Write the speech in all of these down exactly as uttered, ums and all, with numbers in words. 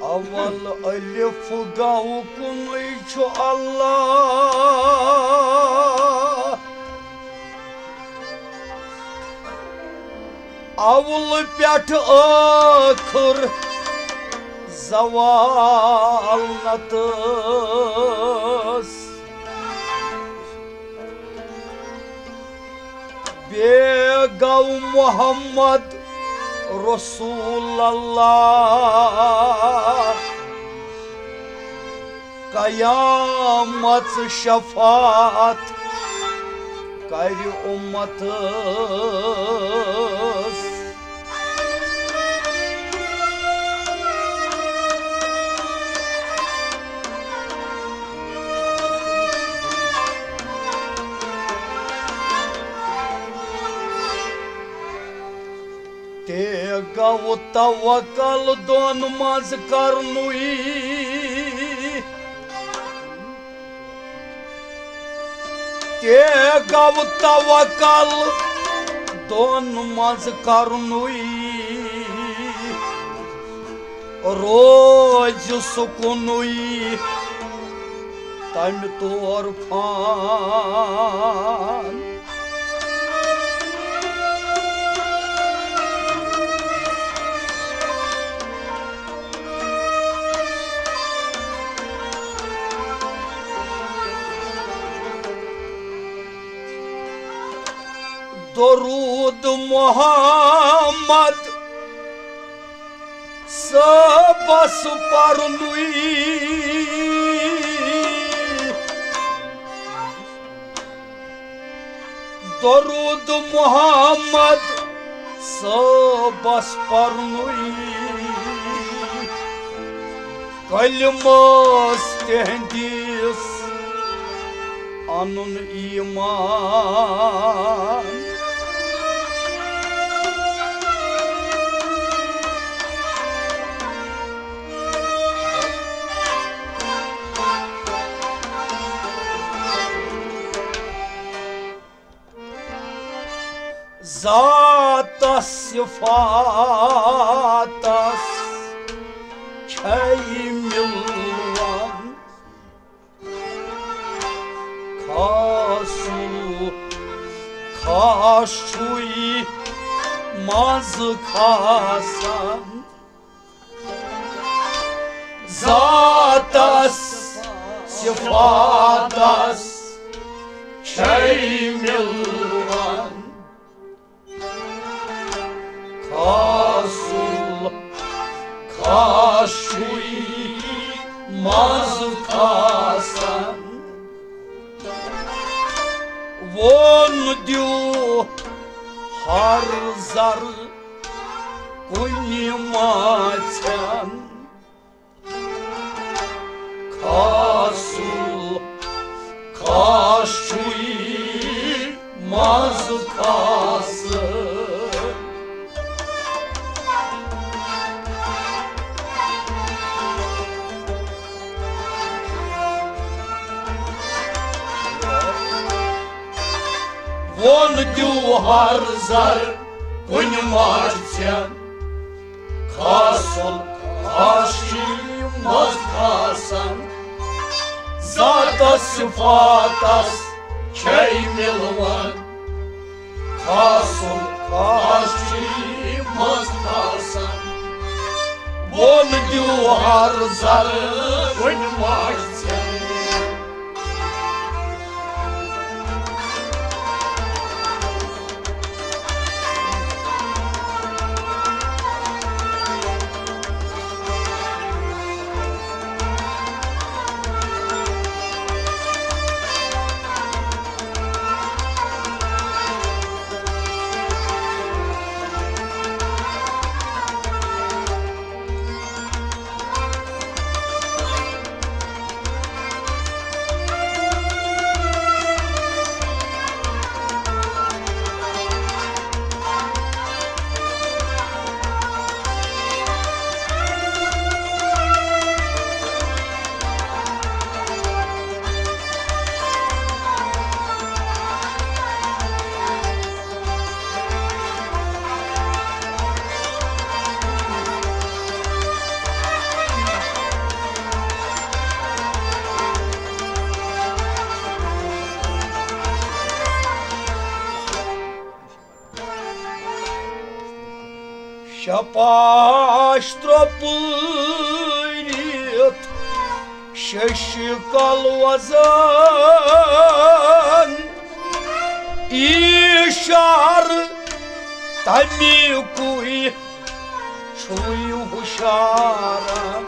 اول الف گو کُنُے چھُ اللہ، اول پٮ۪ٹھ ٲخر زوال نتس۔ بیٚیہِ گوٚو محمد رسول اللہ، قیامت شفاعت کرِ امتس۔ تے گوٚو توکل دۄن منٛز کرنُے۔ تے گوٚو توکل دۄن منٛز کرنُے، روزِ سُہ کُنُے تمہِ طرفان۔ درود محمد صٲبس پرنُے۔ درود محمد صٲبس پرنُے، کلمس تہندِس انُن ایمان۔ ذاتس صفاتس چھے مِلوان، خاص خاص چھُے منٛز خاصن۔ ذاتس صفاتس چھے مِلوان، خاص خاص چھُے منٛز خاصن۔ وون دیو ہر زر کُنہِ ماژن، خاص خاص چھُے منٛز خاص۔ وون دیو ہر زر کُنہِ ماژن، خاص خاص چھُے منٛز خاصن۔ ذاتس صفاتس چھے مِلوان، خاص خاص چھُے منٛز خاصن۔ وون دیو ہر زر کُنہِ ماژن۔ پاش ترٛوپٲرِتھ ششہِ کل وزن، ایشار تمیُکُے چھُے ہُشارن۔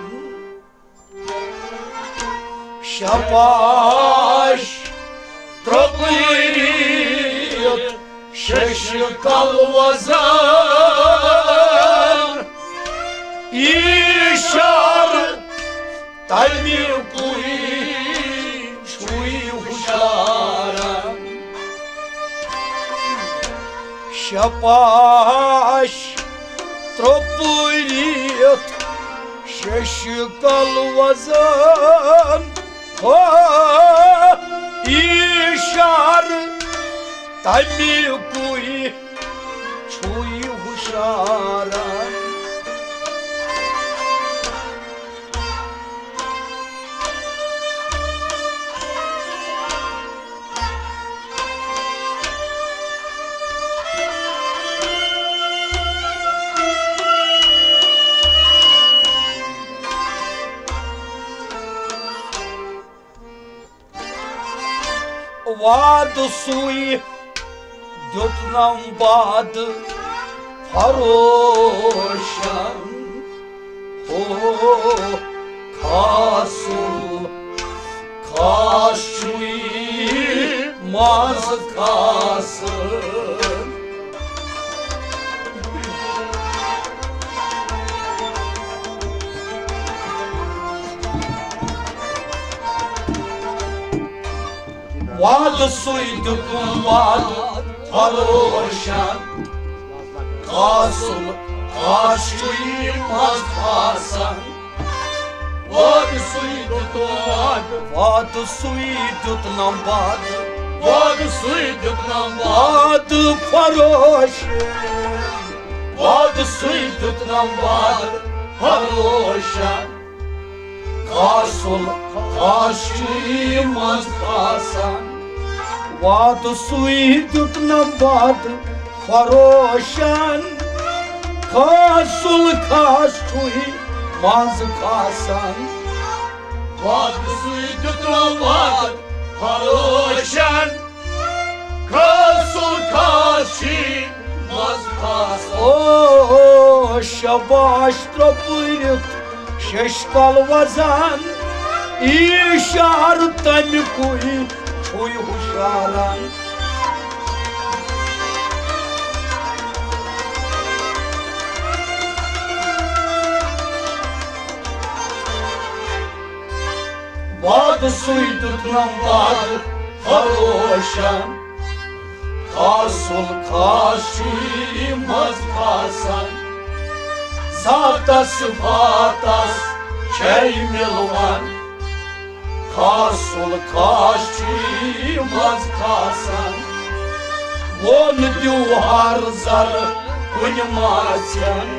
شاباش، ترٛوپٲرِتھ ششہِ کل وزن، ایشار تمیُکُے چھُے ہُشارن۔ شاباش، ترٛوپٲرِتھ ششہِ کل وزن، ہو ایشار تمیُکُے چھُے ہُشارن۔ وعدٕ سُے دیُتنم وعدٕ فروشن۔ ہو کھاسُل کھاس چھُے منٛزٕ کھاسن۔ وعدٕ سُے دیُتُن وعدٕ فروشن۔ کھاسُل کھاس چھُے منٛزٕ کھاسن۔ وعدٕ سُے دیُتُن وعدٕ۔ وعدٕ سُے دیُتنم وعدٕ۔ وعدٕ سُے دیُتنم وعدٕ۔ وعدٕ فروشن۔ وعدٕ سُے دیُتنم وعدٕ فروشن۔ کھاسُل کھاس چھُے منٛزٕ کھاسن۔ وعدٕ سُے دیُتنم وعدٕ فروشن۔ کھاسُل کھاس چھُے منٛزٕ کھاسن۔ وعدٕ سُے دیُتنم وعدٕ فروشن۔ کھاسُل کھاس چھُے منٛزٕ کھاسن۔ او شاباش، ترٛوپٲرِتھ ششہِ کل وزن، ایشار تمیُکُے چھُے ہُشارن۔ وعدٕ سُے دیُتنم وعدٕ فروشن۔ کھاسُل کھاس چھُے منٛزٕ کھاسن۔ ذاتس صفاتس چھے مِلوان۔ کھاسُل کھاس چھُے منٛزٕ کھاسن۔ وون دیوہار زر کُنہِ ماژن۔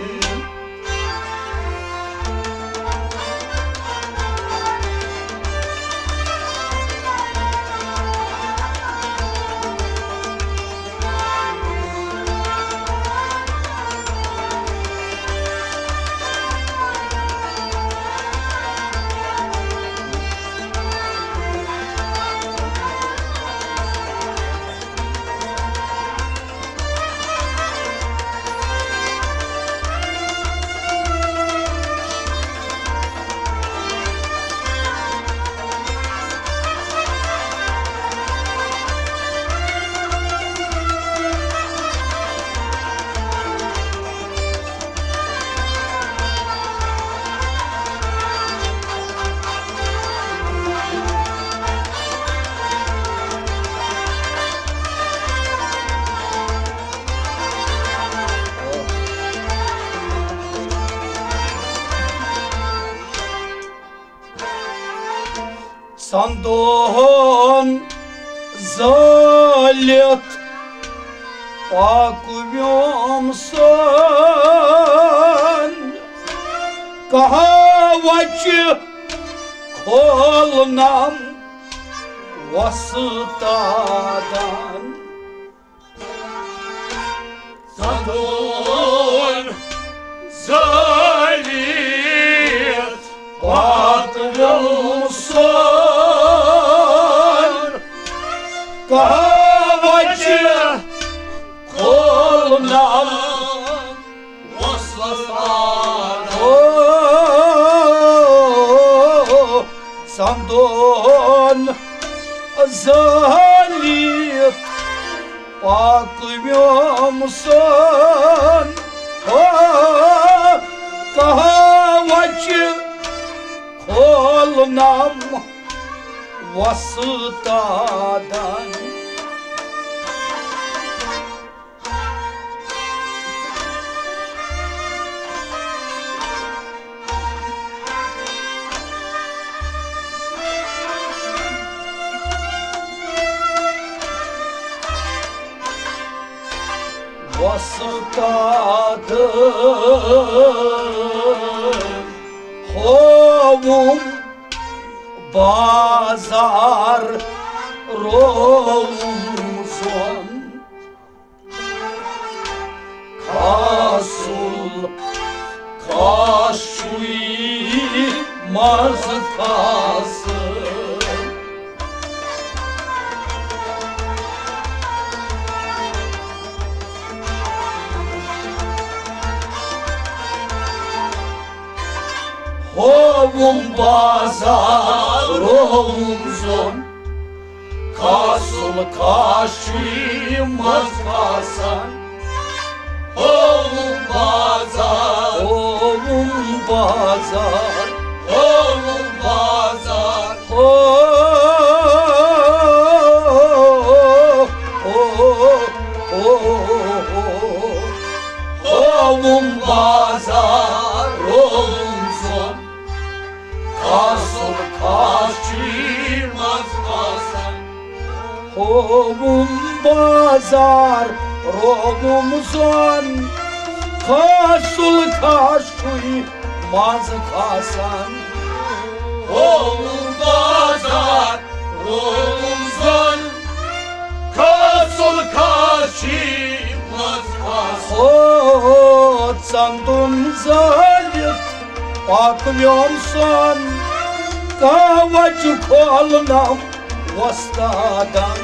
ژندون زٲلِتھ پاک ویوم سان، کہاوچہِ کھولنم وۄستادن۔ ژندون زٲلِتھ پاک ویوٚم سون۔ کہوہ چہِ کھولنم وۄستادن۔ او، ژندون زٲلِتھ پاک ویوٚم سون۔ او، کہوہ چہِ کھولنم وۄستادن۔ وۄستادن ہووُم بازار رووُم سون۔ کھاسُل کھاس چھُے مَزٕ کھاسہٕ۔ ہووُم بازار، رووُم زوٚن، کھاسُل کھاس چھُے مَزٕ کھاسان۔ ہووُم بازار، ہووُم بازار، ہووُم بازار۔ ہو، ہو، ہو، ہو، ہو۔ ہووُم بازار، رووُم زوٚن، کھاسُل کھاس چھُے مَزٕ کھاسان۔ ہووُم بازار، رووُم زوٚن، کھاسُل کھاس چھُے مَزٕ کھاسان۔ ہووُم بازار، رووُم زوٚن، کھاسُل کھاس چھُے مَزٕ کھاسان۔ او، ژندُن زٲلِتھ پاک ویوٚم سون، کہوہ چہِ کھولنم وۄستادن۔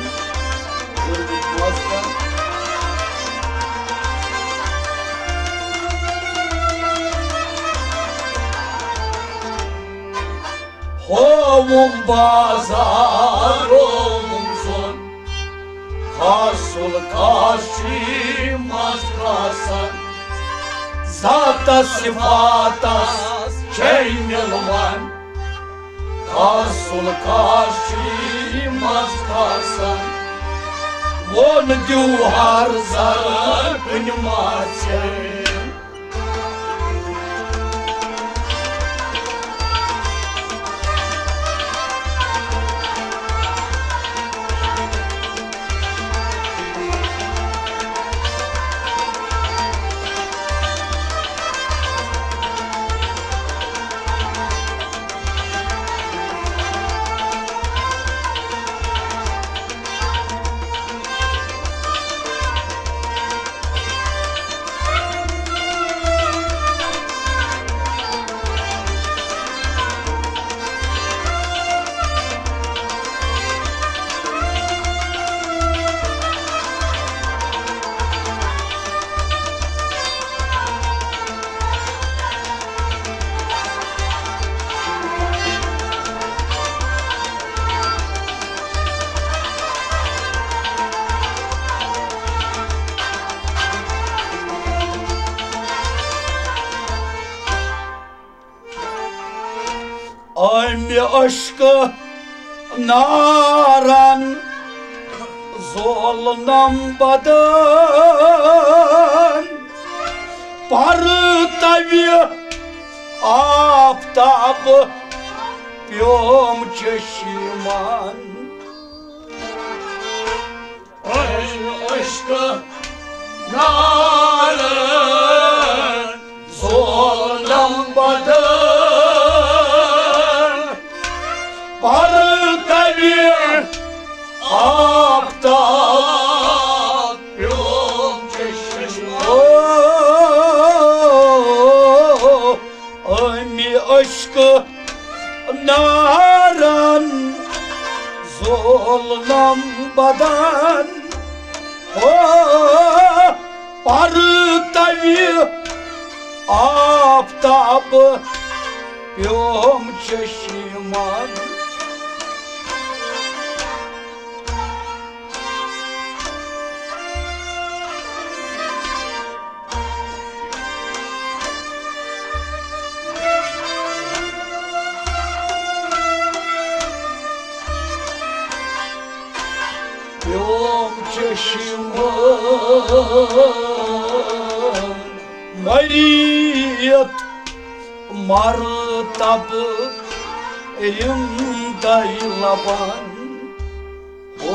ہووُم بازار، رووُم زوٚن، کھاسُل کھاس چھُے مَزٕ کھاسان۔ ذاتس صفاتس چھے مِلوان، کھاسُل کھاس چھُے مَزٕ کھاسان۔ ووٚن دیوہر زر کُنہِ ما ژےٚ۔ امہِ عشقہٕ نارن زولنم بدن، پرتوِ آفتاب پیوم چشمن۔ عشقہٕ نارن زولنم بدن، پرتوِ آفتاب پیوم چشمن۔ او، نارن زولنم بدن، او پرتوِ آفتاب پیوم چشمن۔ پیوم چشمن مریت مرتب رندے لبن۔ او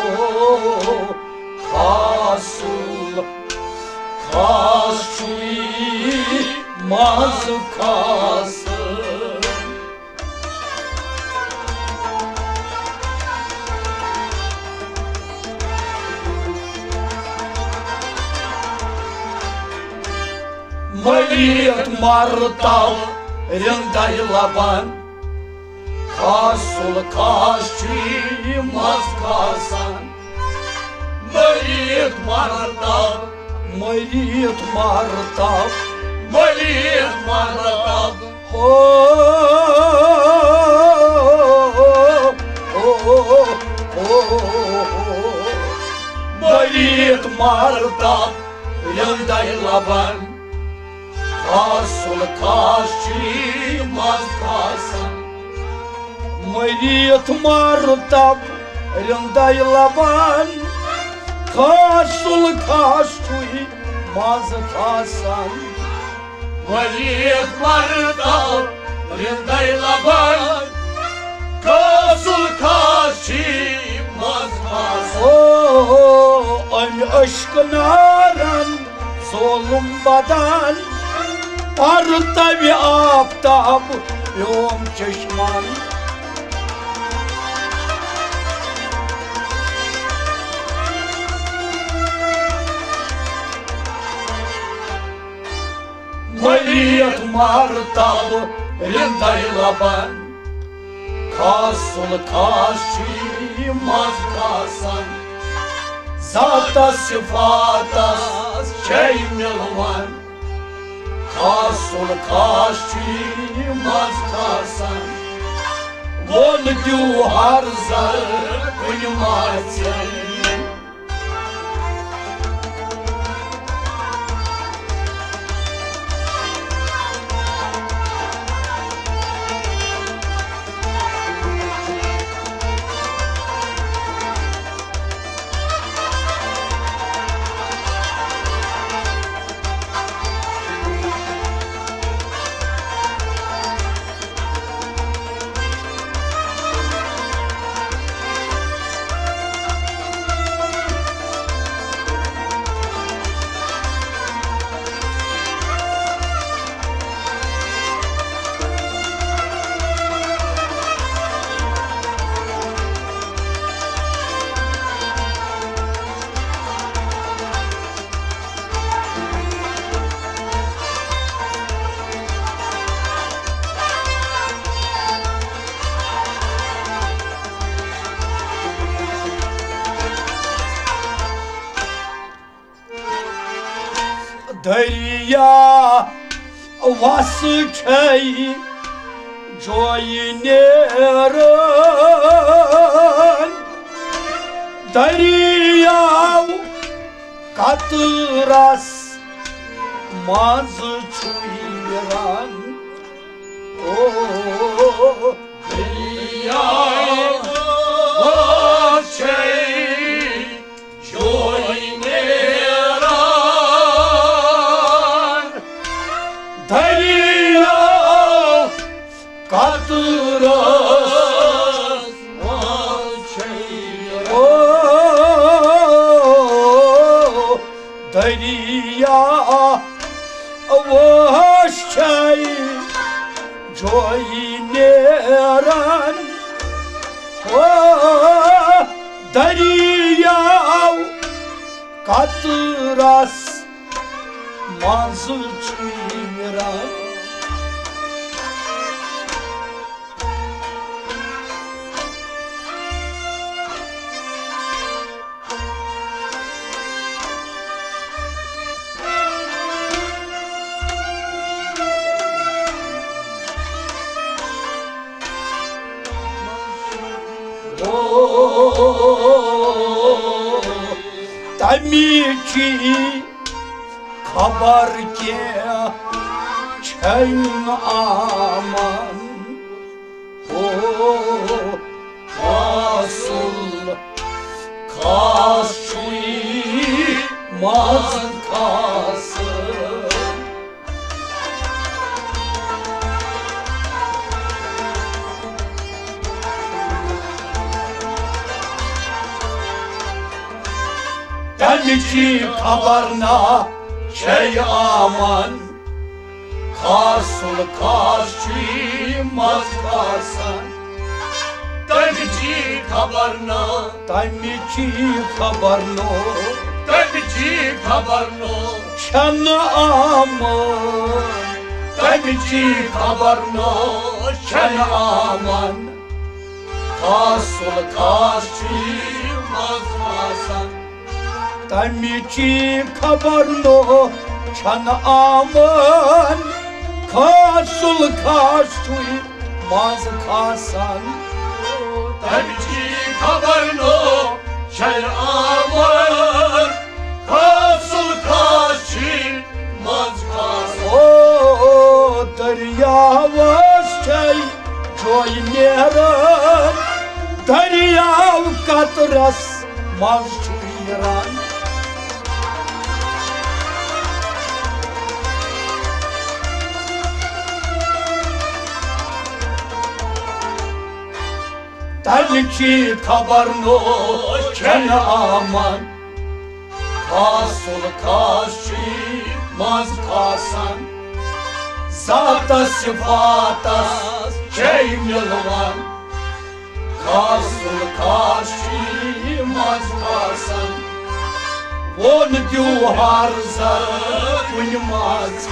خاص الخاص چھُے مَزٕ کھاسان۔ مریت مرتب رندے لبن، خاص الخاص چھُے مَزٕ کھاسان۔ مریت مرتب، مریت مرتب، مریت مرتب۔ ہو، ہو، ہو، ہو۔ مریت مرتب رندے لبن، خاص الخاص چھُے مَزٕ کھاسان۔ مریت مرتب رندے لبن، خاص الخاص چھُے مَزٕ کھاسان۔ مریت مرتب رندے لبن، خاص الخاص چھُے مَزٕ کھاسان۔ او، امہِ عشق نارن زولُم بدن، پرتوِ آفتاب پیوم چشمن۔ مریت مرتب رندے لبن، خاص الخاص چھُے مَزٕ کھاسان۔ ذاتس صفاتس چھے مِلوان، خاص الخاص چھُے مَزٕ کھاسان۔ وول دیو ہر زر کُنہِ ماژِ۔ دریا وس چھے جویہِ نیران، دریاو قطرس منٛز چھُے نیران۔ او، دریاو چھے جویہِ نیران، دریاو قطرس منٛز چھے۔ او، دریا وس چھے جویہِ نیران۔ او، دریاو قطرس منٛز چھُے نیران۔ او، تَمِچی خبر کینٛہہ چھَے نہٕ آمن۔ او، اصل خاص چھُے منٛز خاص۔ تَمِچی خبر نہ چھَے آمن، خاص الخاص چھُے منٛز خاصن۔ تَمِچی خبر نہ، تَمِچی خبر نہ، تَمِچی خبر نہ چھَنہٕ آمن، تَمِچی خبر نہ چھَنہٕ آمن، خاص الخاص چھُے منٛز خاصن۔ تَمِچی خبر نہ چھَنہٕ آمن، خاص الخاص چھُے منٛز خاصن۔ تَمِچی خبر نہ چھَنہٕ آمن، خاص الخاص چھُے منٛز خاص۔ او، دٔریاوَس چھَے جوے نیران، دٔریاو قطرس منٛز چھُ نیران۔ تَمِچی خبر نہ چھَنہٕ آمن، خاص الخاص چھُے منٛز خاصن۔ ذاتس صفاتس چھَے مِلوان، خاص الخاص چھُے منٛز خاصن۔ ووٚن دیو ہر زر کُنہِ منٛز۔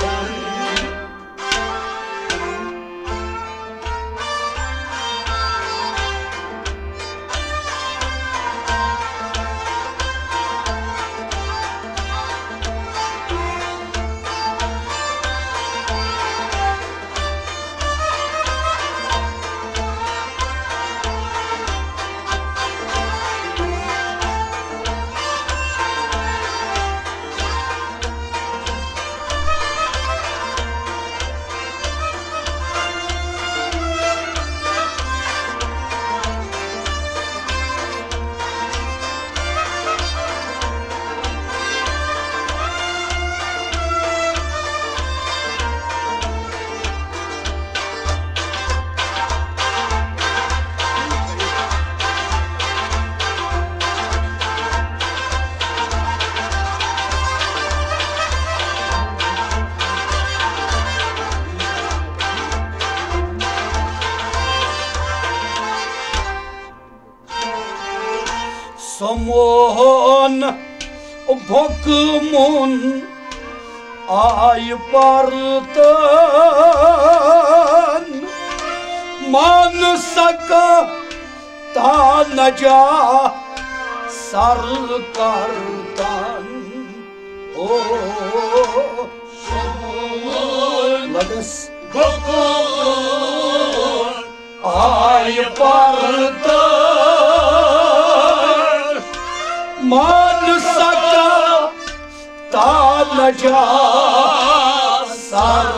سمون بھوکمون آیہِ پرتن، مان سکا تا نجا سر کرتن۔ او، سمون لگس بھوکمون آیہِ پرتن، مان سکا تا نجا سر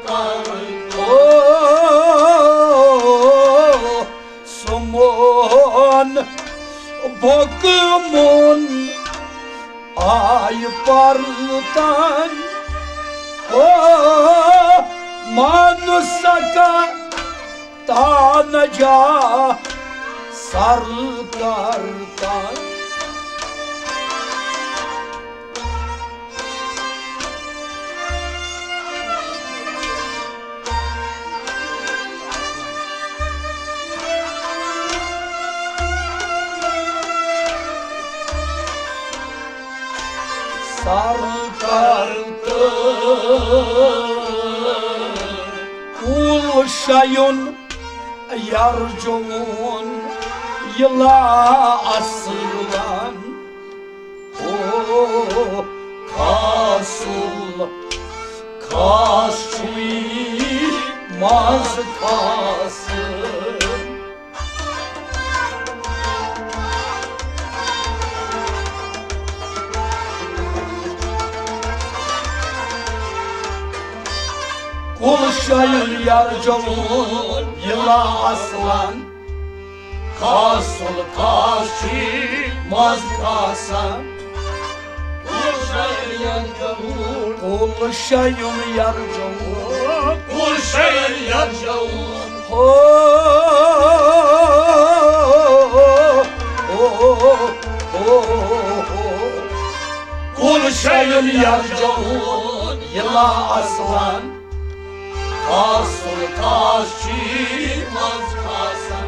کر۔ او، سمون بھوکمون آیہِ پرتن۔ او، مان سکا تا نجا سر کرتن۔ سر کرتن۔ کل شیون یرجون یلا اصلن۔ او، خاص الخاص چھُے منٛز خاص۔ شایُن یرجوُن یہِ لا اصلن، خاص الخاص چھی مز خاصن۔ کل شایُن یرجوُن، کل شایُن یرجوُن، کل شایُن یرجوُن۔ ہو، ہو، ہو، ہو۔ کل شایُن یرجوُن یہِ لا اصلن، خاص الخاص چھی مز خاصن۔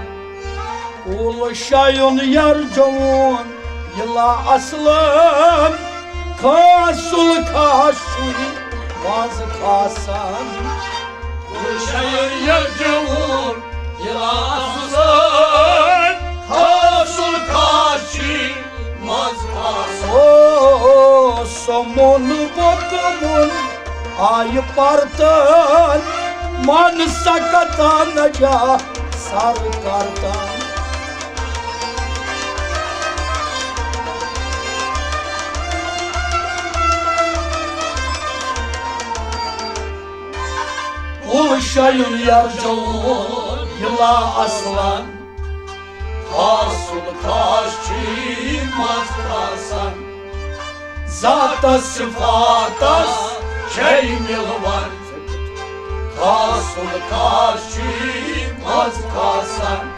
کل شایُن یرجوُن یہِ لا اصلن، خاص الخاص چھی مز خاصن۔ کل شایُن یرجوُن یہِ لا اصلن، خاص الخاص چھی مز خاصن۔ او، سمون بکمون آیہِ پرتن، من سکتن جا سر کرتن۔ کل شایُن یرجوُن یہِ لا اصلن، خاص الخاص چھی مز خاصن۔ ذاتس صفاتس چھے ملون، خاص الخاص چھی مز خاصن۔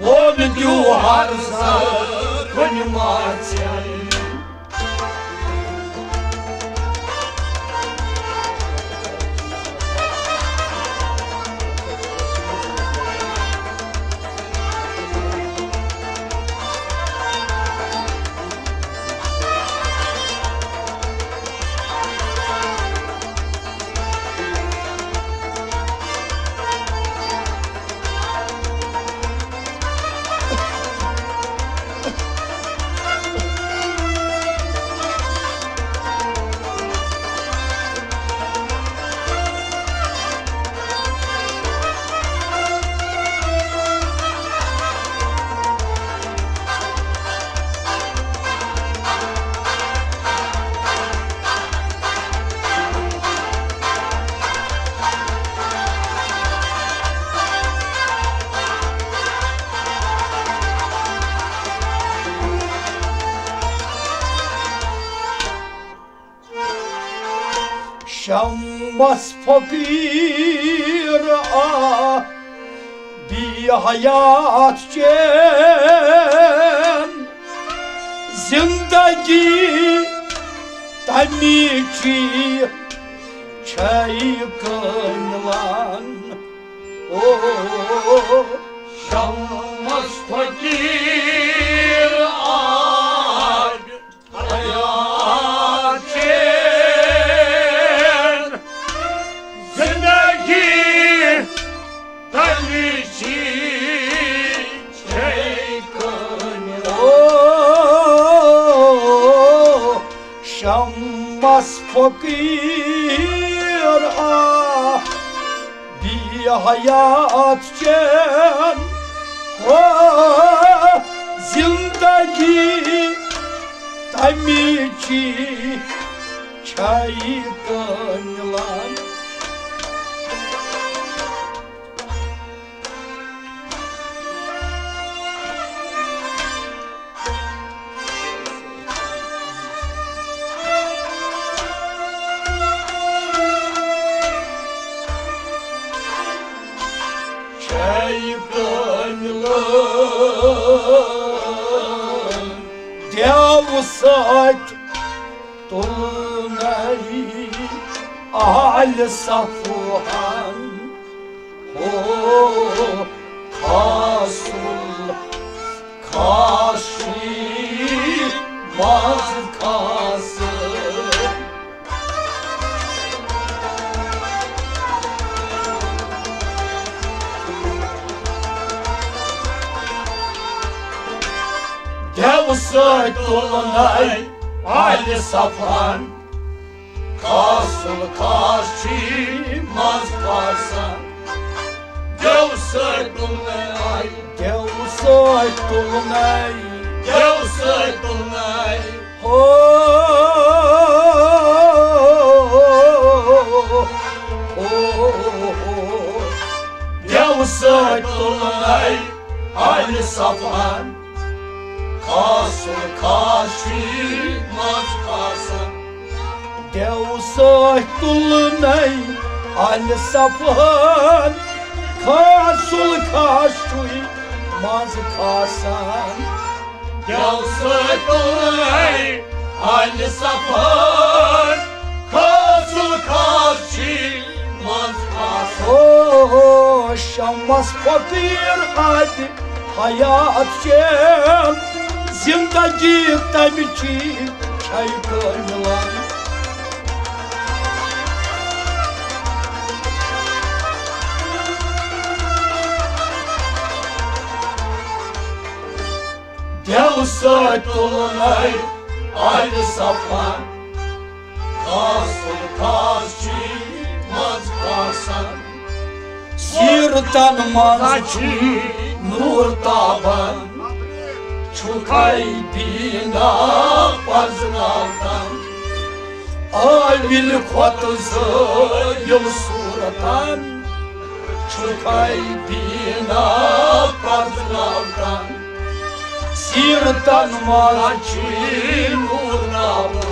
وون دیو ہر زر کُنہِ ما ژھٮ۪ن۔ شمس فقیر آ بی حیات چین، زندگی تمی چی چھئی کٲملان۔ او شمس فقیر آ بی حیات چین، زندگی تمی چی چھئی کٲملان۔ او شمس فقیر آ بی حیات چین، او زندگی تمی چی چھئی کٲملان۔ چھئی کٲملان۔ دیو سۭتۍ تُلنَے آلہِ صفوہَن۔ ہو خاص الخاص چھی مز خاص۔ دیو سۭتۍ تُلنَے آلہِ صفوہَن۔ خاص الخاص چھی مز خاصن۔ دیو سۭتۍ تُلنَے، دیو سۭتۍ تُلنَے، دیو سۭتۍ تُلنَے۔ ہو، ہو، سۭتۍ تُلنَے آلہِ صفوان، خاص الخاص چھُے منٛز خاصن۔ دیو سۭتۍ تُلنَے آلہِ صفوان، خاص الخاص چھُے منٛز خاصن۔ دیو سۭتۍ تُلنَے آلہِ صفوان، خاص الخاص چھُے منٛز خاصن۔ او شمس فقیٖر آدِ حیات چین، زندگی تمہِ چی چھے کٲملن۔ دیو سۭتۍ تُلنَے آلہِ صفوان، خاص الخاص چھُے منٛز خاصن۔ سیرتن منٛز چھُے نوٗر تابان، چھُکھے بینا پرزناوتن۔ عٲوِل کھۄتہٕ زٲوِل صوٗرتن، چھُکھے بینا پرزناوتن۔ سیرتن منٛز چھُے نوٗر تابان۔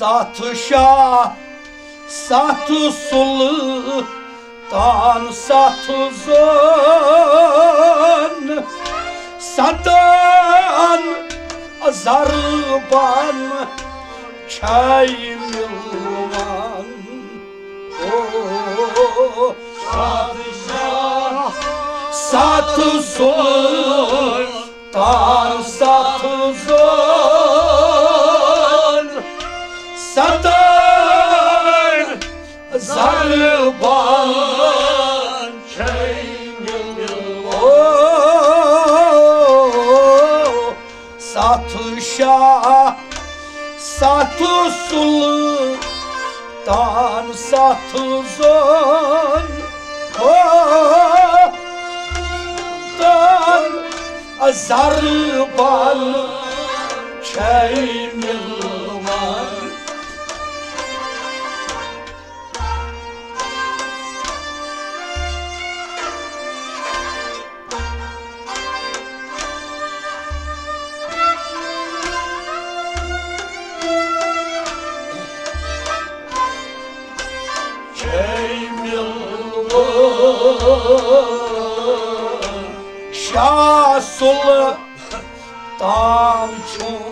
ستھ شاہ، ستھ سُلطان، ستھ زون، ستن ضربن چھے مِلوان۔ او ستھ شاہ، ستھ سُلطان، ستھ زون، ستن ضربن چھے مِلوان۔ او ستھ شاہ، ستھ سُلطان، ستھ زون، او تن ضربن چھے مِلوان۔ چھے مِلوان۔ شاہ سُلطان چھُم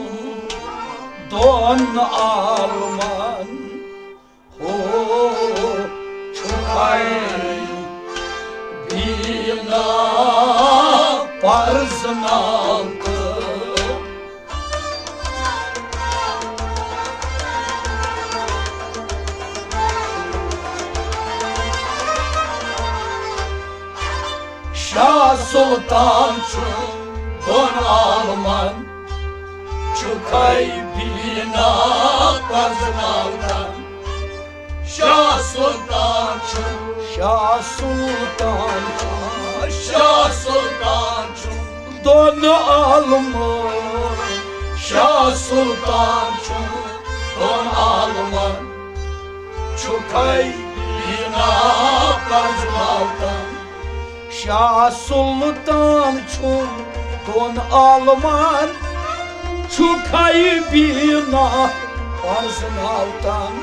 دۄن عالمن۔ ہو چھُکھے بینا پرزناوتن۔ شاہ سلطان چھُ دۄن عالمن، چھُکھے بینا پرزناوتن۔ شاہ سلطان چھُ، شاہ سلطان چھُ، شاہ سلطان چھُ دۄن عالمن۔ شاہ سلطان چھُ دۄن عالمن، چھُکھے بینا پرزناوتن۔ شاہ سلطان چھُ دۄن عالمن، چھُکھے بینا پرزناوتن۔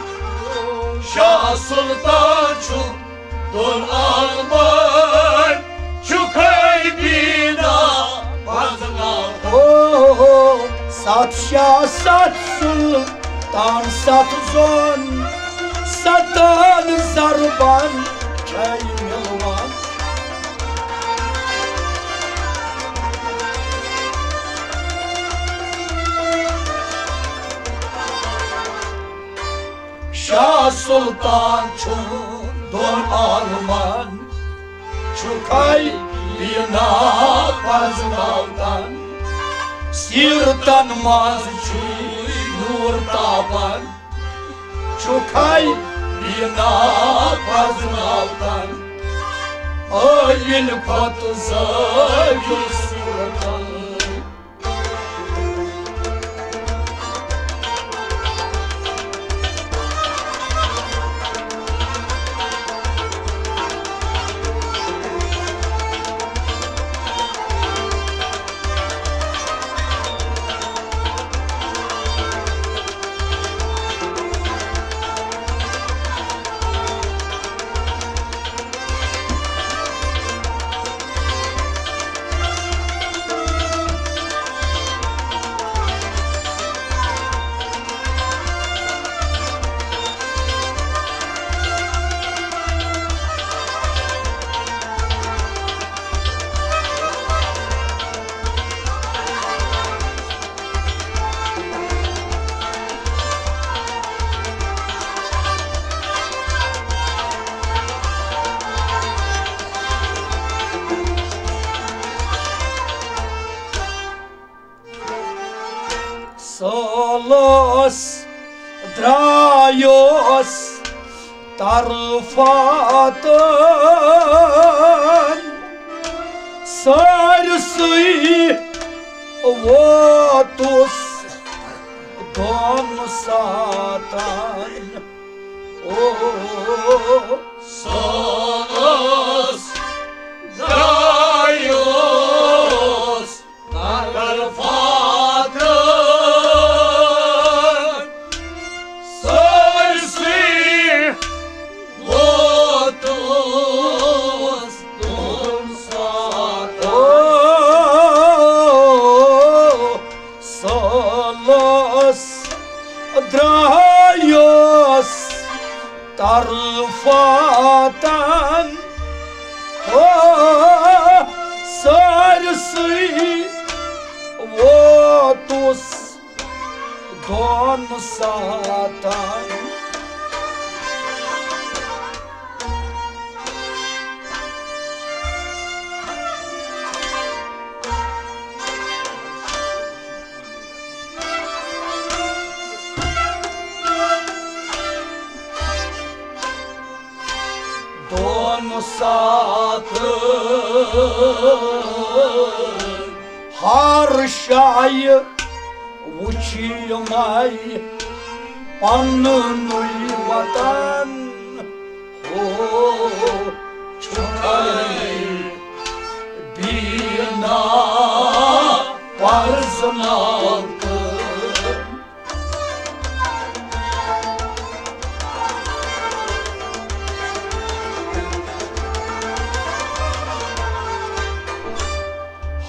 شاہ سلطان چھُ دۄن عالمن، چھُکھے بینا پرزناوان۔ او، ستھ شاہ، ستھ سلطان، ستھ زون، ستن ضربن چھے مِلوان۔ شاہ سلطان چھُ دۄن عالمن، چھُکھے بینا پرزناوان۔ سیرتن منٛز چھُے نور تاپان، چھُکھے بینا پرزناوان۔ ٲیِن کھۄتہٕ زٲویُل صورتن۔ سالس درٛایوس طرفاتن، سٲرسٕے ووتُس دۄن ساتن۔ او، سالس درٛایوس طرفاتن، سٲرسٕے ووتُس دۄن ساتن۔ او، سالس درٛایوس طرفاتن، او، سٲرسٕے ووتُس دۄن ساتن۔ دۄن ساتن ہر جایہِ وُچھ یِمے پننُے وطن۔ ہو، چھُکھے بینا پرزناوان۔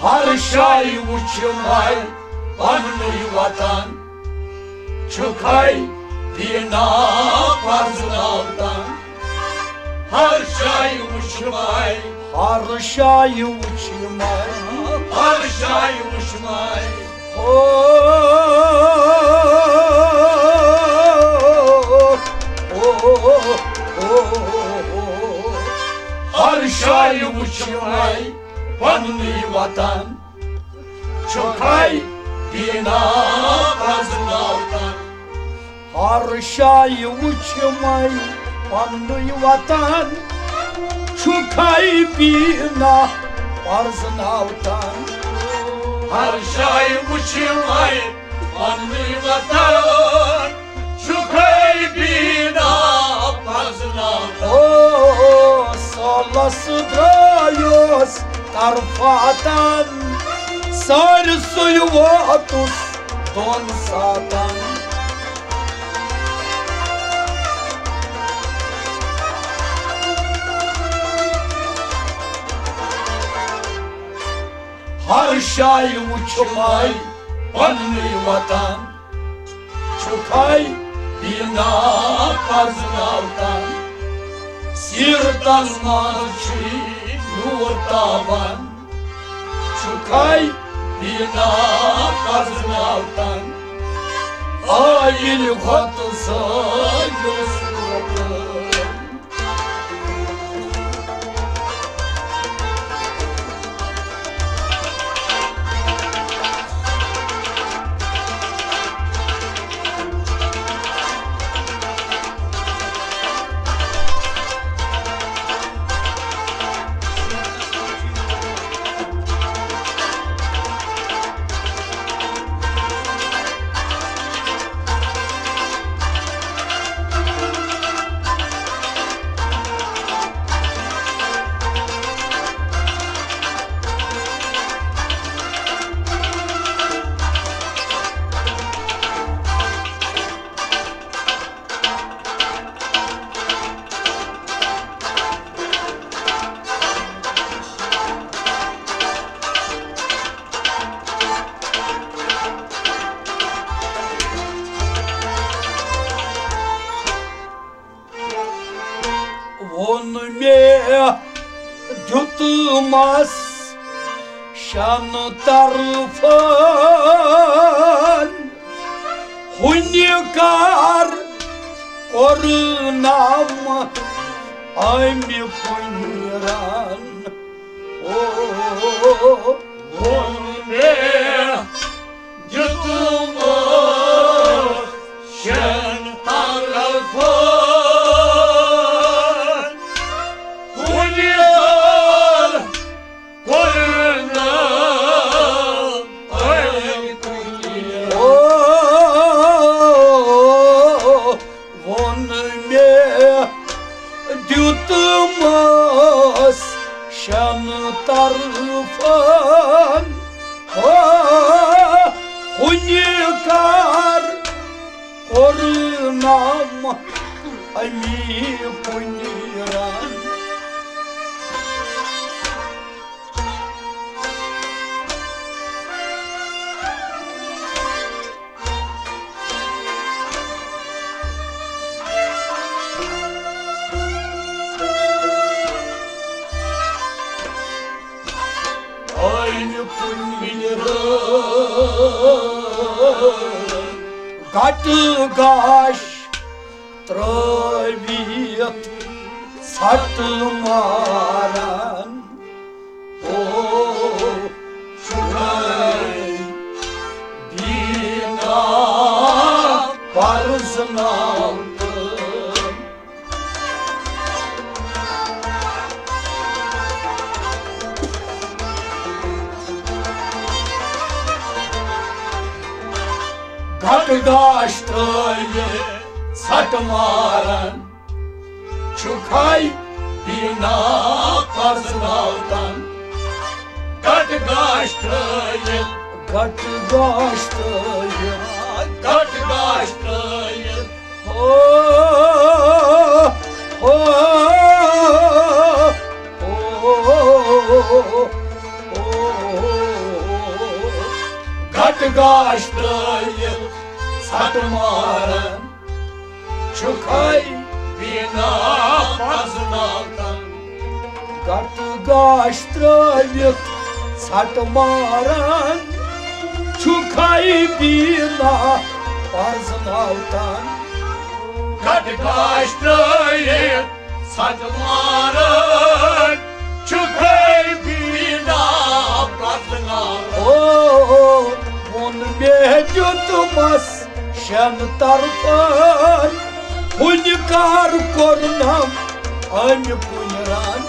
ہر جایہِ وُچھ یِمے پننُے وطن، چھُکھے بینا پرزناوان۔ ہر جایہِ وُچھ یِمے، ہر جایہِ وُچھ یِمے، ہر جایہِ وُچھ یِمے۔ او، او، او، او، او۔ ہر جایہِ وُچھ یِمے پننُے وطن، چھُکھے بینا پرزناوان۔ ہر جایہِ وُچھ یِمے پننُے وطن، چھُکھے بینا پرزناوان۔ ہر جایہِ وُچھ یِمے پننُے وطن، چھُکھے بینا پرزناوان۔ او، سالس درٛایوس طرفاتن، سٲرسٕے ووتُس دۄن ساتن۔ ہر جایہِ وُچھمَے پننُے وطن، چھُکھَے بینا پرزناوتن۔ سیرتس منٛز چھُے نوٗر تابان، چھُکھَے بینا پرزناوتن۔ آ ییٚلہِ کھۄتہٕ زٲیِل صوٗرتن۔ ووٚن مےٚ دیُتمَس شٮ۪ن طرفن، ہُنہِ کر کوٚرنم أمۍ کُنہِ رن۔ او، ووٚن مےٚ دیُتمَس شٮ۪ن طرفن، کُنہِ دۄہ کوٚر نہٕ أمۍ کُنہِ۔ او، ووٚن مےٚ دیُتمَس شٮ۪ن طرفن، ہُنہِ کر کوٚرنم أمی کُنہِ رن۔ أمۍ کُنہِ رٲژ گٹہٕ گاش ترٲوِتھ ژھٹہٕ ماران۔ او، چھُکھَے بینا پرزناوتن۔ گٹہٕ گاش ترٲوِتھ ژھٹہٕ ماران۔ چھُکھَے بینا پرزناوتن۔ گٹہٕ گاش ترٲوِتھ۔ گٹہٕ گاش ترٲوِتھ۔ گٹہٕ گاش ترٲوِتھ۔ ہو، ہو، ہو۔ گٹہٕ گاش ترٲوِتھ ژھٹہٕ ماران۔ چھُکھَے بینا پرزناوتن۔ گٹہٕ گاش ترٲوِتھ ژھٹہٕ ماران۔ چھُکھَے بینا پرزناوتن۔ گٹہٕ گاش ترٲوِتھ ژھٹہٕ ماران۔ چھُکھَے بینا پرزناوتن۔ او، ووٚن مےٚ دیُتمَس شٮ۪ن طرفن، ہُنہِ کر کوٚرنم أمۍ کُنہِ رن۔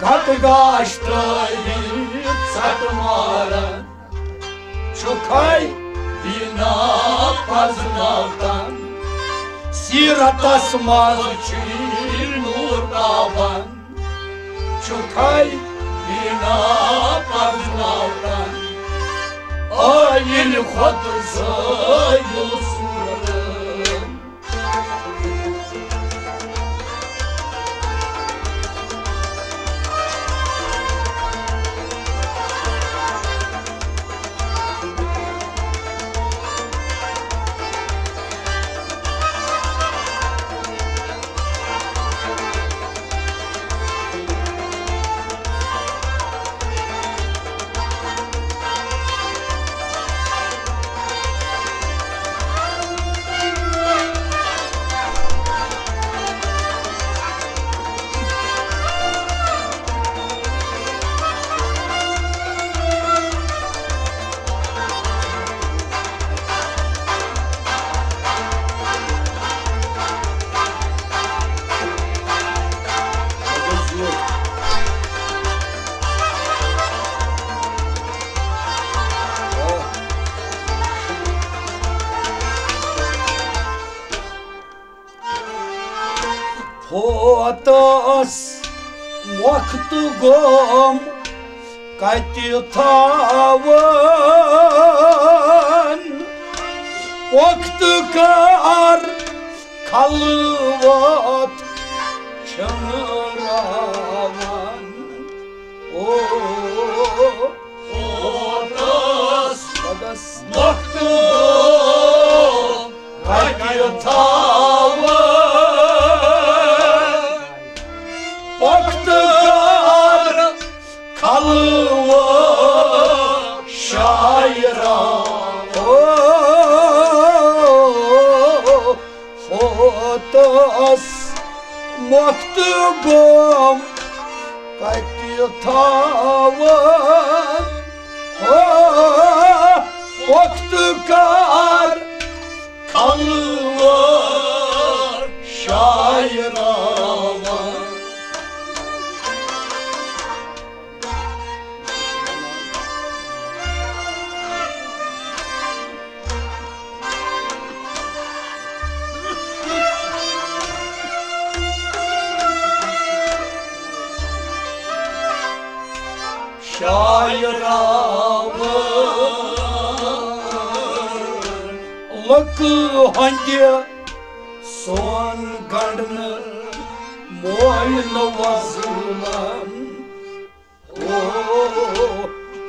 گٹہٕ گاش ترٲوِتھ ژھٹہٕ ماران۔ چھُکھَے بینا پرزناوتن۔ سیرتس منٛز چھُے نوٗر تابان۔ چھُکھَے بینا پرزناوتن۔ آ ییٚلہِ کھۄتہٕ زٲیِل صوٗرت۔ اوتس وقت گوم کتہِ تھاون، وقت کر خلوت چھنہٕ راوان۔ او، اوتس وقت کتہِ تھاون، وقت کر خلوت شاعرا۔ او، فوتس وقت گوم کتہِ تھاون، ہو، وقت کر خلوت شاعراوان۔ شاعراوان۔ لُکہٕ ہٕنٛدِ سون گنٛڈنہٕ موے نہٕ وۄزلان۔ او،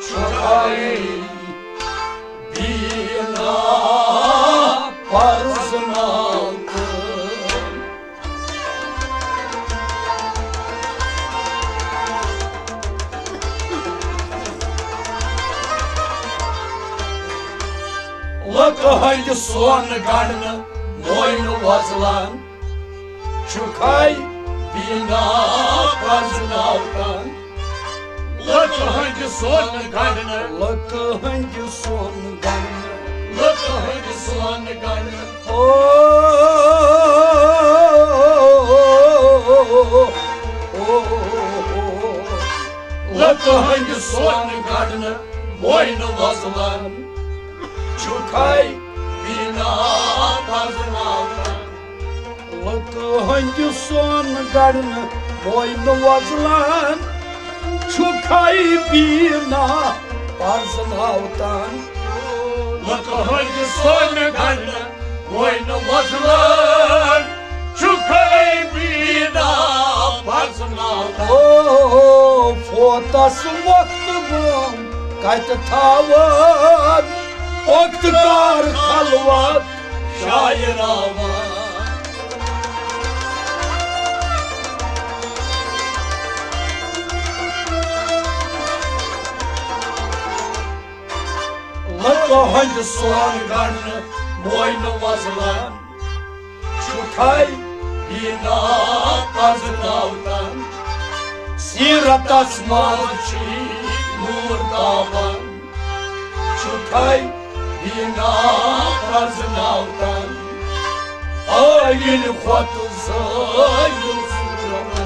چھُ آیی بینا پرزناوُن۔ لُکہٕ ہٕنٛدِ سون گنٛڈنہٕ موے نہٕ وۄزلان۔ چھُکھاے بینا پرزناوتان۔ لُکہٕ ہٕنٛدِ سون گنٛڈنہٕ۔ لُکہٕ ہٕنٛدِ سون گنٛڈنہٕ۔ لُکہٕ ہٕنٛدِ سون گنٛڈنہٕ۔ او، او، او، او۔ لُکہٕ ہٕنٛدِ سون گنٛڈنہٕ موے نہٕ وۄزلان۔ چھُکھاے بینا پرزناوتان۔ لُکہٕ ہٕنٛدِ سون گنٛڈنہٕ موے نہٕ وۄزلان۔ چھُکھاے بینا پرزناوتان۔ لُکہٕ ہٕنٛدِ سون گنٛڈنہٕ موے نہٕ وۄزلان۔ چھُکھاے بینا پرزناوتان۔ او، فوتس وقت گوم کتہِ تھاوان، وقت کر خلوت شاعراوان۔ لُکہٕ ہٕنٛدِ سون گنٛڈنہٕ موے نہٕ وۄزلان۔ چھُکھاے بینا پرزناوتان۔ سیرتس منٛز چھُ نوٗر تابان۔ چھُکھاے بینا پرزناوتان۔ ٲیِل کھۄتہٕ زٲیِل صوٗرت۔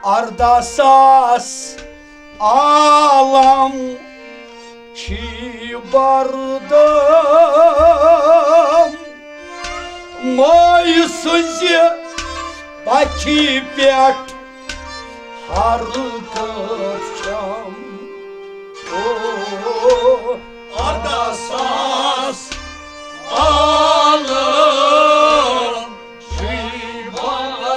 ارداہ ساس عالم چھی بردم، موے سٕنٛزِ پتھِ پٮ۪ٹھ ہر کٲنٛسہِ چھم۔ او، ارداہ ساس عالم چھی بردم۔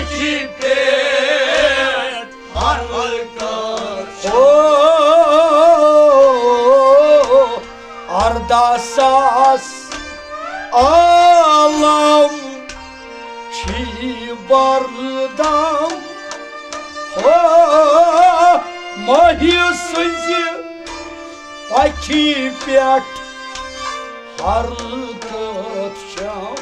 کی پٮ۪ٹھ ہر کانٛہہ۔ او، ارداہ ساس عالم چھی بردم۔ او، ماہی سٕنٛزِ پکھی پٮ۪ٹھ ہر کتھ چھم۔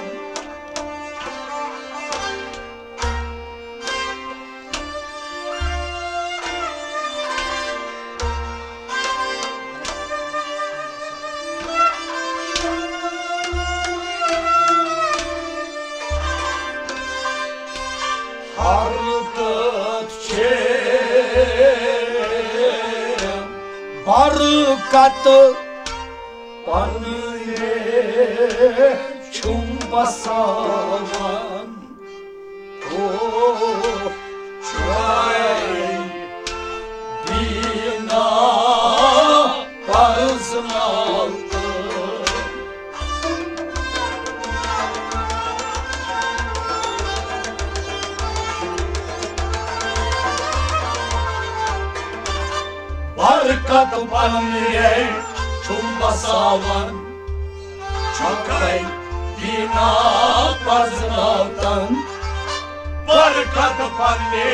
ہر کتھ چھے برکت پننے چھُم بساوان۔ او، چھُے دینا پرزناو تہٕ۔ برکت پننے چھُم بساوان۔ چھُکھے دینا پرزناوتن۔ برکت پننے۔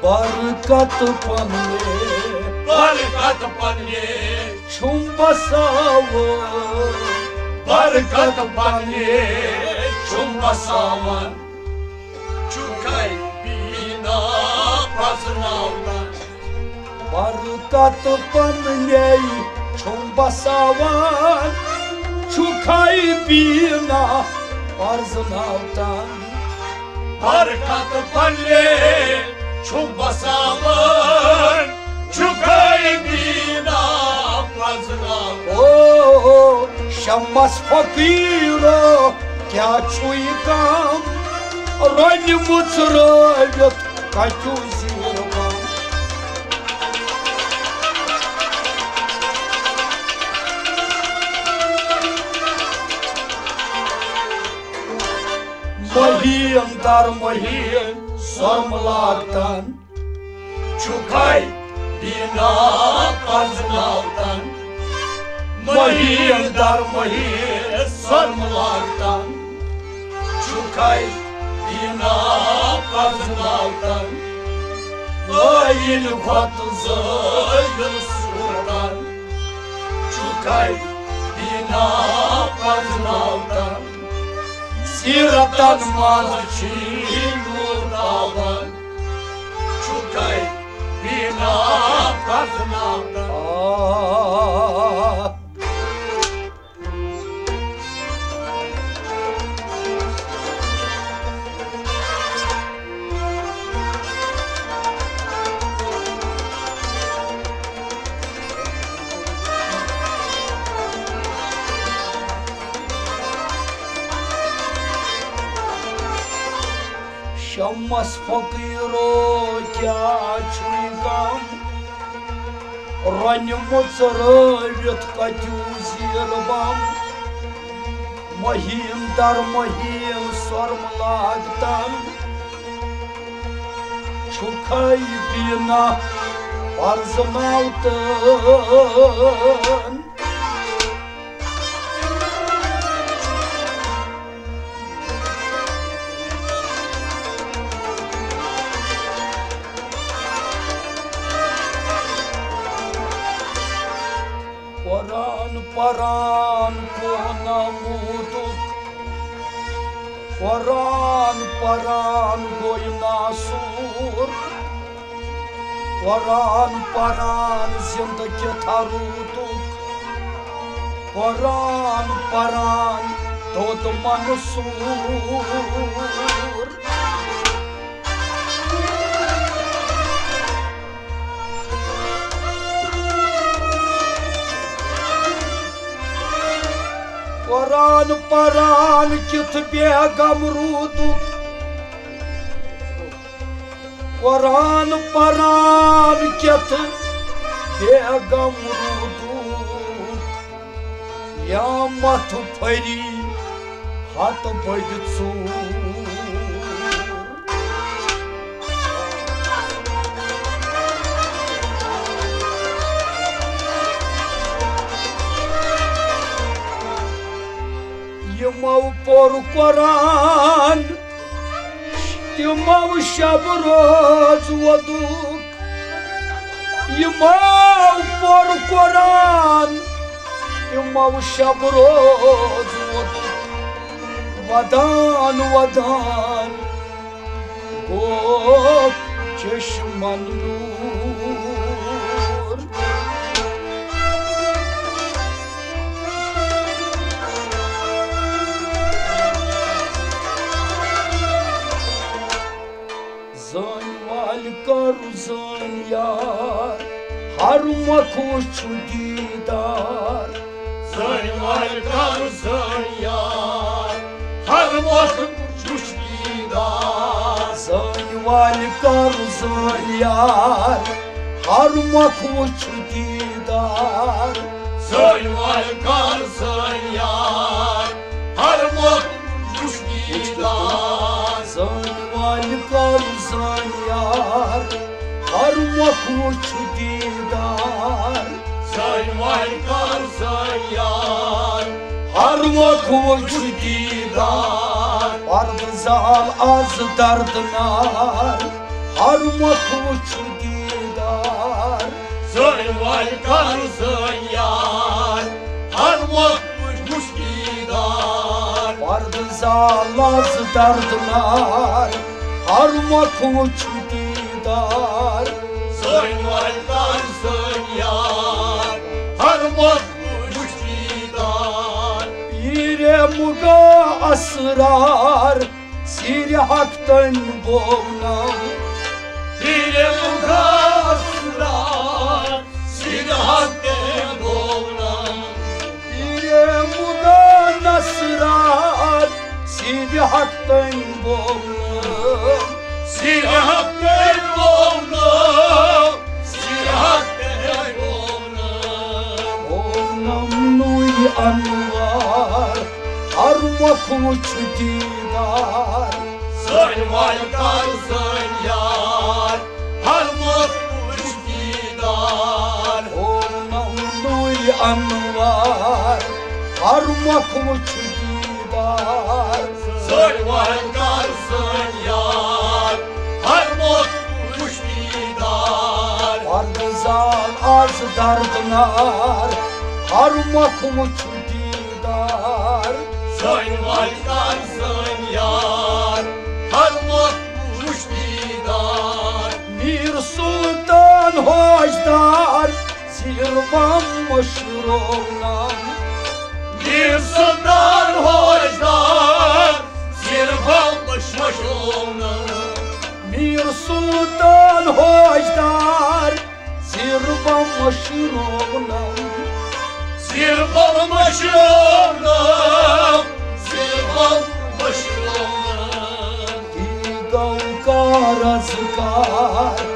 برکت پننے۔ برکت پننے۔ چھُم بساوان۔ برکت پننے۔ چھُم بساوان۔ چھُکھے دینا پرزناوتن۔ برکت پننے چھُم بساوان، چھُکھے دینا پرزناوتن۔ برکت پننے چھُم بساوان، چھُکھے دینا پرزناوتن۔ او، شمس فقیرو، کیٛاہ چھُے غم؟ رۄنہِ مُژرٲوِتھ کتیُو زیٖر بم۔ مہیٖن در مہیٖن سۄرمہٕ لاگتن۔ چھُکھے دینا پرزناوتن۔ مہیٖن در مہیٖن سۄرمہٕ لاگتن۔ چھُکھے دینا پرزناوتن۔ ٲیِن کھۄتہٕ زٲیِل صوٗرتن۔ چھُکھے دینا پرزناوتن۔ سیرتن منٛز چھی نوٗر تاوان۔ چھُکھے دینا پرزناوتن۔ آ۔ شمس فقیرو، کیٛاہ چھُے غم؟ رۄنہِ مُژرٲوِتھ کتیُو زیٖر بم۔ مہیٖن در مہیٖن سۄرمہٕ لاگتن۔ چھُکھے دینا پرزناوتن۔ قرآن پران کونہ موٗدُک، قرآن پران گوٚو ناسوٗر۔ قرآن پران زندٕ کِتھا روٗدُکھ، قرآن پران دوٚد منصوٗر۔ قرآن پران کِتھ بیگم روٗدُکھ، قرآن پران کِتھ بیگم روٗدُکھ، یا متھ پھری ہتھ بٔدۍ ژوٗر۔ قرآن، تِمو شب روز ووٚدُکھ۔ یِمو پوٚر قرآن، تِمو شب روز ووٚدُکھ۔ ودان ودان گوٚو چشمن نور۔ زٲنۍ والہِ کر زٲنۍ یار، ہر مۄکھ وُچھ دیدار۔ زٲنۍ والہِ کر زٲنۍ یار، ہر مۄکھ وُچھ دیدار۔ زٲنۍ والہِ کر زٲنۍ یار، ہر مۄکھ وُچھ دیدار۔ زٲنۍ والہِ کر زٲنۍ یار، ہر مۄکھ وُچھ دیدار۔ زٲنۍ والہِ کر زٲنۍ یار، ہر مۄکھ وُچھ دیدار۔ زٲنۍ والہِ کر زٲنۍ یار، ہر مۄکھ وُچھ دیدار۔ پردٕ زال از دردنار، ہر مۄکھ وُچھ دیدار۔ زٲنۍ والہِ کر زٲنۍ یار، ہر مۄکھ وُچھ دیدار۔ پردٕ زال از دردنار، ہر مۄکھ وُچھ دیدار۔ زٲنۍ والہِ کر زٲنۍ یار، ہر مۄکھ وُچھ دیدار۔ پیٖرِ مُغا اسرار، سیرِ حق تٔمۍ بوونم۔ پیٖرِ مُغا اسرار، سیرِ حق تٔمۍ بوونم۔ پیٖرِ مُغا اسرار، سیرِ حق تٔمۍ بوونم۔ سیرِ حق تٔمۍ بوونم۔ سیرِ حق تٔمۍ بوونم۔ بوونم نوٗرِ انوار، ہر مۄکھ وُچھ دیدار۔ زٲنۍ والہِ کر زٲنۍ یار، ہر مۄکھ وُچھ دیدار۔ بوونم نوٗرِ انوار، ہر مۄکھ وُچھ دیدار۔ زٲنۍ والہِ کر زٲنۍ یار، ہر مۄکھ وُچھ دیدار۔ پردٕ زال از دردنار، ہر مۄکھ وُچھ دیدار۔ زٲنۍ والہِ کر زٲنۍ یار، ہر مۄکھ وُچھ دیدار۔ میٖر سلطان حوجدار، زیٖر بم مشروونم۔ میٖر سلطان حوجدار، زیٖر بم مشروونم۔ میٖر سلطان حوجدار، زیٖر بم مشروونم۔ زیٖر بم مشروونم۔ زیٖر بم مشروونم۔ یہِ گوٚو کار از کار،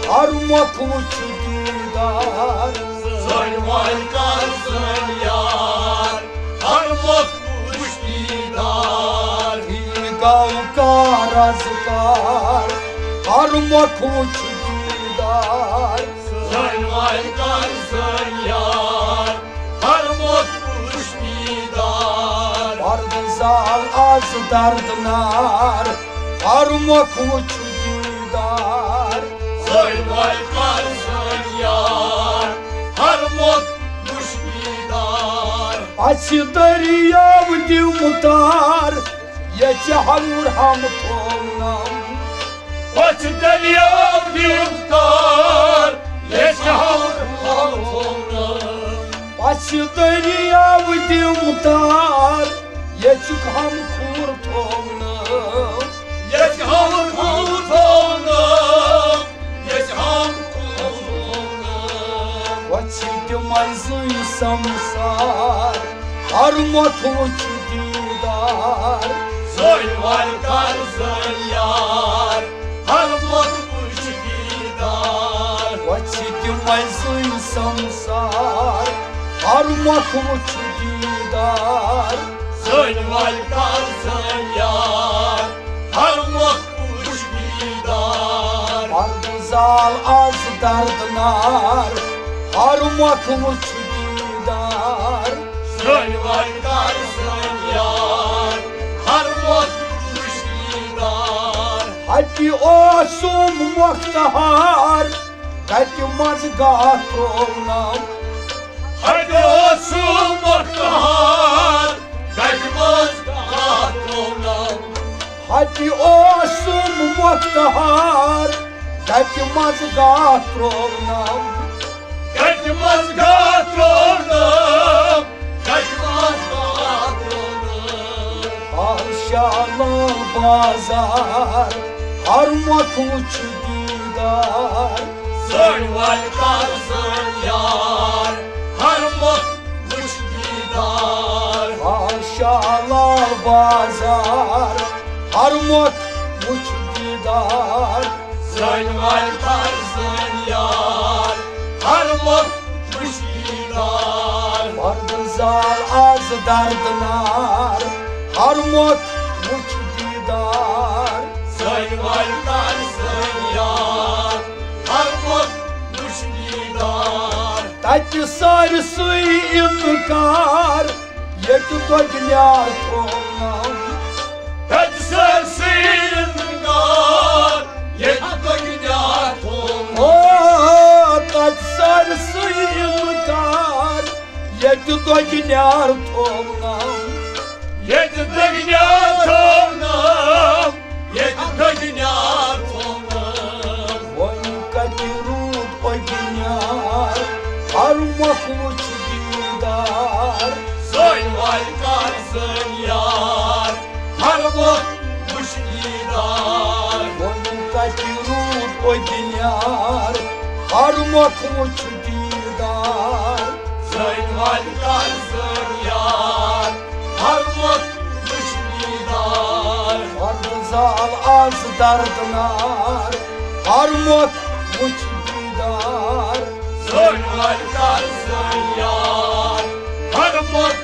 ہر مۄکھ وُچھ دیدار۔ زٲنۍ والہِ کر زٲنۍ یار، ہر مۄکھ وُچھ دیدار۔ یہِ گوٚو کار از کار، ہر مۄکھ وُچھ دیدار۔ زٲنۍ والہِ کر زٲنۍ یار، ہر مۄکھ وُچھ دیدار۔ پردٕ زال از دردنار، ہر مۄکھ وُچھ دیدار۔ زٲنۍ والہِ کر زٲنۍ یار، ہر مۄکھ وُچھ دیدار۔ پژھِ دٔریاو دِم تار، ییٚتہِ ہمُر ہم تھوونم۔ پژھِ دٔریاو دِم تار، ییٚتہِ ہمُر ہم تھوونم۔ پژھِ دٔریاو دِم تار، ییٚتہِ ہم کھوٗر تھوونم۔ ییٚتہِ ہم کھوٗر تھوونم۔ ییٚتہِ ہم کھوٗر تھوونم۔ وۄتھِ تِمے زٕے سمسار، ہر مۄکھ وُچھ دیدار۔ زٲنۍ والہِ کر زٲنۍ یار، ہر مۄکھ وُچھ دیدار۔ وۄتھِ تِمے زٕے سمسار، ہر مۄکھ وُچھ دیدار۔ زٲنۍ والہِ کر زٲنۍ یار، ہر مۄکھ وُچھ دیدار۔ پردٕ زال از دردنار، ہر مۄکھ وُچھ دیدار۔ زٲنۍ والہِ کر زٲنۍ یار، ہر اَتہِ اوسُم مۄختہار، گَتہِ منٛز گاہ ترٛوونم۔ اَتہِ اوسُم مۄختہار، گَتہِ منٛز گاہ ترٛوونم۔ اَتہِ اوسُم مۄختہار، گَتہِ منٛز گاہ ترٛوونم۔ گَتہِ منٛز گاہ ترٛوونم، گَتہِ منٛز گاہ ترٛوونم۔ آز شالال بازار، ہر مۄکھ وٕچھ دیٖدار۔ سٲنۍ وَلہِ کر سٲنۍ یار، ہر مۄکھ وٕچھ دیٖدار۔ آز شالال بازار، ہر مۄکھ وٕچھ دیٖدار۔ سٲنۍ وَلہِ کر سٲنۍ یار، ہر مۄکھ وٕچھ دیٖدار۔ وردٕ زال آز دردنار، ہر مۄکھ وٕچھ دیٖدار۔ سٲنۍ وَلہِ کر سٲنۍ یار، ہر مۄکھ وٕچھ دیٖدار۔ تَتہِ سٲرسٕے اِنکار، ییٚتہِ دۄگنیار تھوونم۔ تَتہِ سٲرسٕے اِنکار، ییٚتہِ دۄگنیار تھوونم۔ او، تَتہِ سٲرسٕے اِنکار، ییٚتہِ دۄگنیار تھوونم۔ ییٚتہِ دۄگنیار تھوونم، ییٚتہِ دۄگنیار تھوونم۔ وۄنۍ کَتہِ روٗد اوٚگنیار، ہر مۄکھ وٕچھ دیٖدار۔ سٲنۍ وَلہِ کر سٲنۍ یار، ہر مۄکھ وٕچھ دیٖدار۔ وۄنۍ کَتہِ روٗد اوٚگنیار، ہر مۄکھ وٕچھ دیٖدار۔ سٲنۍ وَلہِ کر سٲنۍ یار، ہر مۄکھ وٕچھ دیٖدار۔ وردٕ زال آز دردنار، ہر مۄکھ وٕچھ دیٖدار۔ سٲنۍ وَلہِ کر سٲنۍ یار، ہر مۄکھ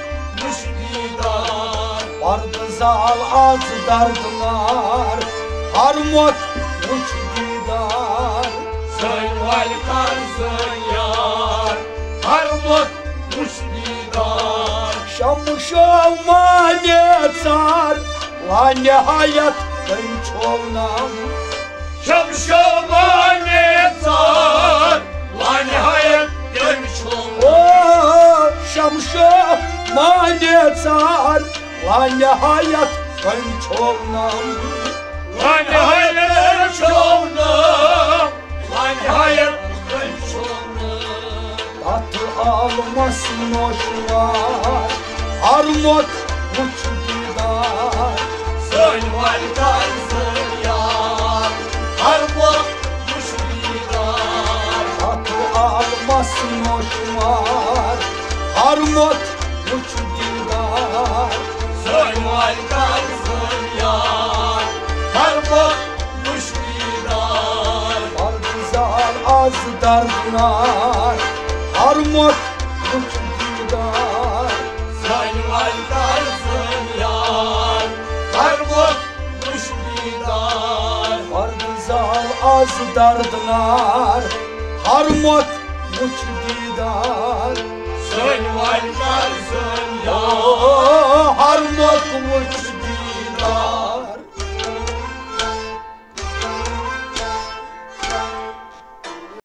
وٕچھ دیٖدار۔ وردٕ زال آز دردنار، ہر مۄکھ وٕچھ دیٖدار۔ سٲنۍ وَلہِ کر سٲنۍ یار، ہر مۄکھ وٕچھ دیٖدار۔ شمشو مانے ژار، لانہایت تٔمۍ چھوونم۔ شمشو مانے ژار، لانہایت تٔمۍ چھوونم۔ او، شمشو مانے ژار، لانہایت تٔمۍ چھوونم۔ لانہایت تٔمۍ چھوونم۔ لانہایت تٔمۍ چھوونم۔ تتھ عالمس نوشوار، ہر مۄکھ وٕچھ دیٖدار۔ سٲنۍ وَلہِ کر سٲنۍ یار، ہر مۄکھ وٕچھ دیٖدار۔ تتھ عالمس نوشوار، ہر مۄکھ وٕچھ دیٖدار۔ سٲنۍ وَلہِ کر سٲنۍ یار، ہر مۄکھ وٕچھ دیٖدار۔ وردٕ زال آز دردنار، ہر مۄکھ وٕچھ دیٖدار۔ سٲنۍ وَلہِ کر سٲنۍ یار، ہر مۄکھ وٕچھ دیٖدار۔ وردٕ زال آز دردنار، ہر مۄکھ وٕچھ دیٖدار۔ سٲنۍ وَلہِ کر سٲنۍ یار۔